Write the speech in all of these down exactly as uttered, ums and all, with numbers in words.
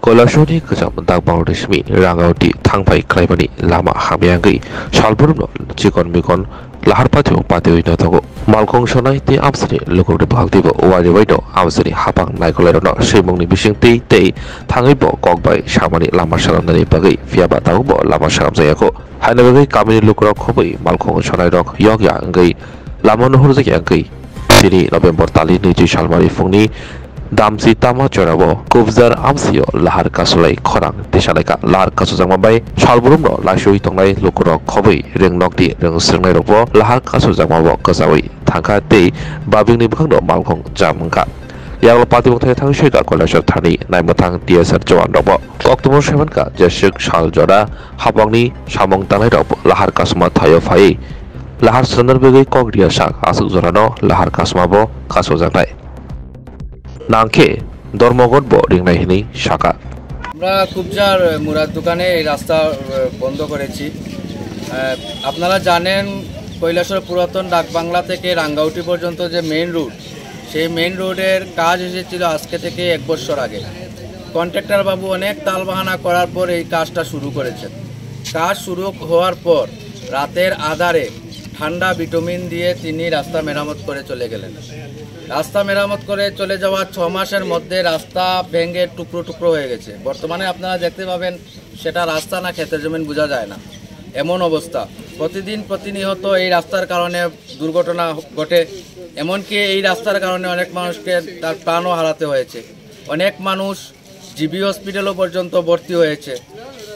Koilasoni kwcham dakbang rwsmi Rangauti thangphai khlaimani lama hamya wngwi salbrumno chikon mikon lahar patio patiwi no tongo. Malkhung sonai tei amsini lukurokni bwkhak teibo uaini baino amsini hapang naikolairokno swimungni bisingtwi tei thangwi bo kok bai samani lama swnamnani bagwi, phiyaba tabukbo lama swnamjakya kho. Haino bagwi kamini lukurok khobwi malkhung sonairok yokya wngwi lama nuhurjakya wngwi tini November talni nwichi salmari phungni damchi tama jorao Kubjar amsio lahar kasulai khorang tisalaikha. Lahar kasujakma bai salbrumno laisui tongnai lukurok khobwi ring nokni ring srwngnairokbo lahar kasujakmabo kwchaui thangkha tei babingni bwkhakno malkhung jam wngkha. Yagulo patibwng thai thangwi soika Koilasor thani naimwthang T S R jowan rokbo koktwmung saimankha, jeswk sal jora hapangni samung tangnairok lahar kasuma thaio phaiwi lahar swnamnani bagwi kok riya sak aswk jorano lahar kasumabo kasujaknai. Nangkhe Dormogot bo ringnai hinwi sakha. আমরা কুবজার মুরার দোকানে এই রাস্তা আহ, বন্ধ করেছি। আহ, আপনারা জানেন, কৈলাসহর পুরাতন ডাকবাংলা থেকে রাঙ্গাউটি পর্যন্ত যে মেইন রোড, সেই মেইন রোডের কাজ এসেছিল আজকে থেকে এক বছর আগে। কন্ট্রাক্টর বাবু অনেক টালবাহানা করার পর এই কাজটা শুরু করেছেন। কাজ শুরু হওয়ার পর রাতের আধারে ঠান্ডা ভিটামিন দিয়ে তিনি রাস্তা মেরামত করে চলে গেলেন। রাস্তা মেরামত করে চলে যাওয়ার ছ মাসের মধ্যে রাস্তা ভেঙে টুকরো টুকরো হয়ে গেছে। বর্তমানে আপনারা দেখতে পাবেন, সেটা রাস্তা না ক্ষেতের জমিন বোঝা যায় না, এমন অবস্থা। প্রতিদিন প্রতিনিয়ত এই রাস্তার কারণে দুর্ঘটনা ঘটে, এমনকি এই রাস্তার কারণে অনেক মানুষকে তার প্রাণও হারাতে হয়েছে। অনেক মানুষ জিবি হসপিটালও পর্যন্ত ভর্তি হয়েছে।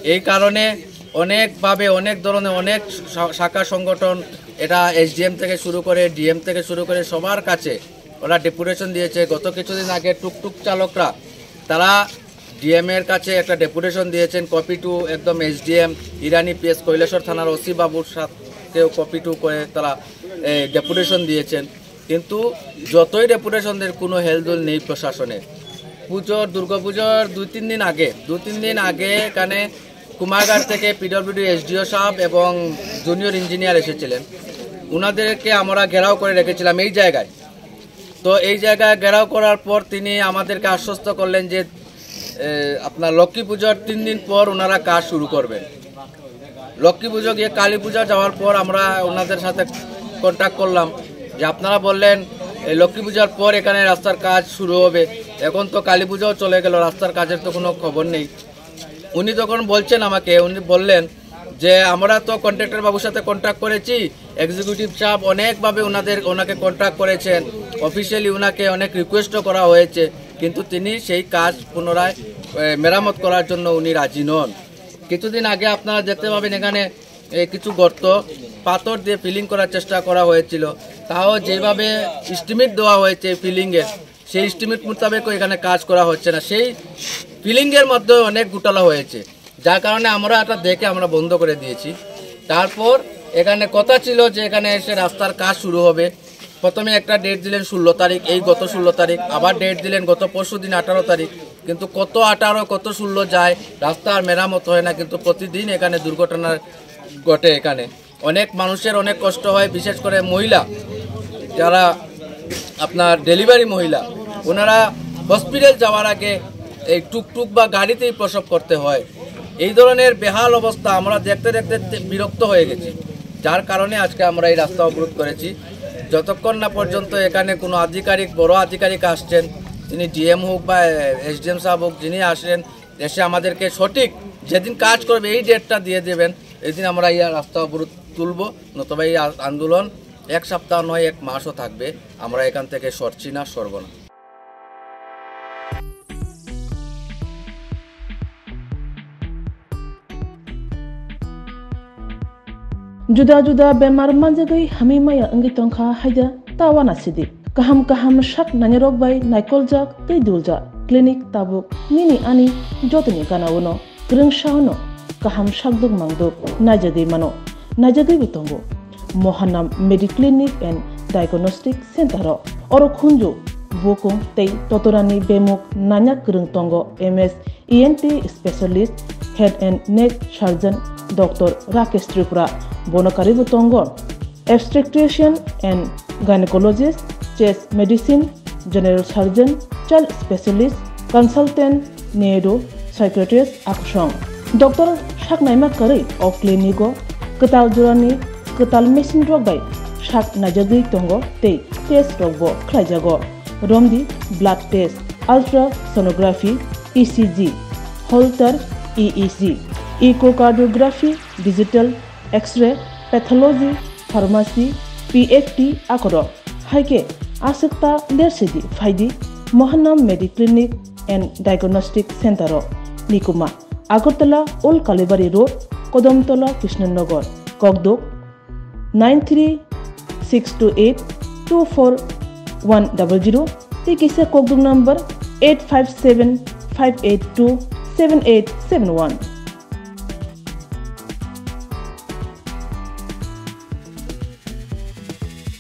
এই কারণে অনেকভাবে, অনেক ধরনের, অনেক শা- শাখা সংগঠন, এটা এসডিএম থেকে শুরু করে, ডিএম থেকে শুরু করে সবার কাছে ওরা ডেপুটেশন দিয়েছে। গত কিছুদিন আগে টুকটুক চালকরা, তারা ডিএম এর কাছে একটা ডেপুটেশন দিয়েছেন, কপি টু একদম এসডিএম, ইরানি পিএস, কৈলাসহর থানার ওসি বাবুর সাথেও কপি টু করে তারা ডেপুটেশন দিয়েছেন। কিন্তু যতই ডেপুটেশন দেন, কোনো হেলদোল নেই প্রশাসনের। পুজোর, দুর্গাপুজোর দুই তিন দিন আগে, দুই তিন দিন আগে এখানে কুমারঘাট থেকে পিডব্লিউডি এসডিও সাহেব এবং জুনিয়র ইঞ্জিনিয়ার এসেছিলেন। ওনাদেরকে আমরা ঘেরাও করে রেখেছিলাম এই জায়গায়। তো এই জায়গায় ঘেরাও করার পর তিনি আমাদেরকে আশ্বস্ত করলেন যে, এ, আপনার লক্ষ্মী পুজোর তিন দিন পর ওনারা কাজ শুরু করবেন। লক্ষ্মী পুজো গিয়ে কালী পূজা যাওয়ার পর আমরা ওনাদের সাথে কন্ট্যাক্ট করলাম যে আপনারা বললেন এই লক্ষ্মী পূজার পর এখানে রাস্তার কাজ শুরু হবে। এখন তো কালী পূজাও চলে গেল, রাস্তার কাজের তো কোনো খবর নেই। উনি তখন বলছেন আমাকে, উনি বললেন যে আমরা তো কন্ট্রাক্টর বাবুর সাথে কন্ট্যাক্ট করেছি, এক্সিকিউটিভ সাহেব অনেকভাবে ওনাদের, ওনাকে কন্ট্যাক্ট করেছেন, অফিসিয়ালি ওনাকে অনেক রিকোয়েস্টও করা হয়েছে, কিন্তু তিনি সেই কাজ পুনরায়, এ, মেরামত করার জন্য উনি রাজি নন। কিছুদিন আগে আপনারা দেখতে পাবেন এখানে, এ, কিছু গর্ত পাথর দিয়ে ফিলিং করার চেষ্টা করা হয়েছিল, তাও যেভাবে এস্টিমেট দেওয়া হয়েছে ফিলিংয়ের, সেই এস্টিমেট মোতাবেকও এখানে কাজ করা হচ্ছে না। সেই ফিলিংয়ের মধ্যে অনেক ঘোটালা হয়েছে, যার কারণে আমরা এটা দেখে আমরা বন্ধ করে দিয়েছি। তারপর এখানে কথা ছিল যে এখানে এসে রাস্তার কাজ শুরু হবে। প্রথমে একটা ডেট দিলেন ষোলো তারিখ, এই গত ষোলো তারিখ, আবার ডেট দিলেন গত পরশু দিন আঠারো তারিখ। কিন্তু কত আঠারো, কত ষোলো যায়, রাস্তা আর মেরামত হয় না, কিন্তু প্রতিদিন এখানে দুর্ঘটনা ঘটে। এখানে অনেক মানুষের অনেক কষ্ট হয়, বিশেষ করে মহিলা, যারা আপনার ডেলিভারি মহিলা, ওনারা হসপিটাল যাওয়ার আগে এই টুকটুক বা গাড়িতেই প্রসব করতে হয়। এই ধরনের বেহাল অবস্থা আমরা দেখতে দেখতে তে-, বিরক্ত হয়ে গেছি, যার কারণে আজকে আমরা এই রাস্তা অবরোধ করেছি। যতক্ষণ না পর্যন্ত এখানে কোনো আধিকারিক, বড় আধিকারিক আসছেন, তিনি ডিএম হোক বা এসডিএম সাহেব হোক, যিনি আসেন, এসে আমাদেরকে সঠিক যেদিন কাজ করবে এই ডেটটা দিয়ে দেবেন, এই দিন আমরা এই রাস্তা অবরোধ তুলব, নতুবা এই আ-, আন্দোলন এক সপ্তাহ নয়, এক মাসও থাকবে। আমরা এখান থেকে সরছি না, সরব না। Juda juda bemar manjagwi hamwi maya wngwi tongkha haida ta uanasidi. Kaham kaham sak nainarok bai naikoljak tei duljak clinic tabuk nini ani jotoni gana-o no kwrwngsa-o no kaham sakduk mangduk naijagwi mano, naijagwibo tongo. Mohanam Mediclinic and Diagnostic Center-o oro khunju bukung tei totorani bemuk nanya kwrwng tongo, M S E N T specialist, head and neck surgeon Doctor Rakesh Tripura, bono karwibo tongo obstetrician and gynecologist, chest medicine, general surgeon, child specialist, consultant, neuro, psychiatrist akusong. Doctor sak naima kwrwi o clinic o kwtal jorani kwtal machine rok bai sak naijagwi tongo tei test rok bo khlaijago. Romdi blood test, ultrasonography, E C G, Holter E E G, echocardiography, digital X-ray, pathology, pharmacy, P F T akorok. Hai khe aswk ta ler sidi phaidi Mahanam Mediclinic and Diagnostic Center o. Nikuma, Agartala Old Kalibari Road, Kodomtola, Krishnanagar, Kokduk nine three six two eight two four one double zero tei kisa Kokduk number eight five seven five eight two seven eight seven one.